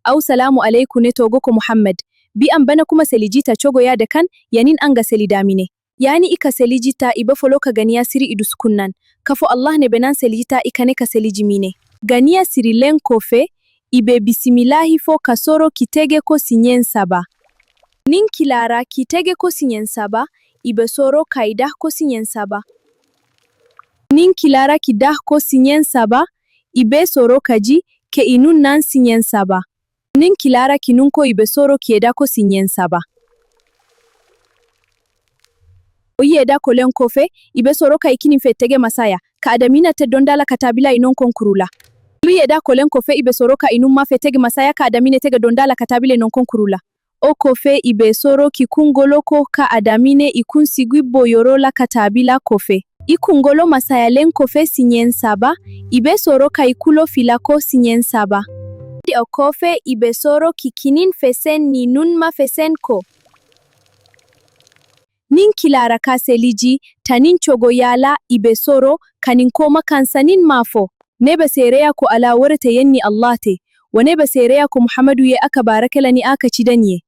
Au salamu alaiku ne togo ko Muhammad. Bi an bana kuma selijita cogoya da kan yanin an ga seli damine. Yani ika selijita iba folo ka ganiya siri iduskunnan. Kafo Allah ne benan selijita ika ne ka seliji mine. Ganiya siri len kofe ibe bisimilahi fo kasoro kitege ko sinyen saba. Nin kilara kitege ko sinyen saba ibe soro kaidah ko sinyen saba. Nin kilara kidah ko sinyen saba ibe soro kaji ke inun nan sinyen saba. Nin kilara kinunko ibe soro kieda ko sinyen saba. O yeda kolen kofe ibe soro ka ikinin fe tege masaya ka adamina te dondala katabila inon konkurula. Yeda kolen kofe ibe soro ka inun ma fe tege masaya ka adamine tege dondala katabila inon konkurula. O kofe ibe soro kikungolo ko ka adamine ikunsigwi boyorola katabila kofe. Ikungolo masayalen kofe sinyen saba ibe soro ka ikulo filako sinyen saba. O kofe ibe soro kikinin fesen ni nunma fesen ko. Nin kilara ka seliji tanin cogoyala ibe soro kanin koma kansanin mafo. Ne ba sereya ko ala warta yanni Allah te, wane ba sereya ko Muhammadu ye aka barakala ni aka ci danye.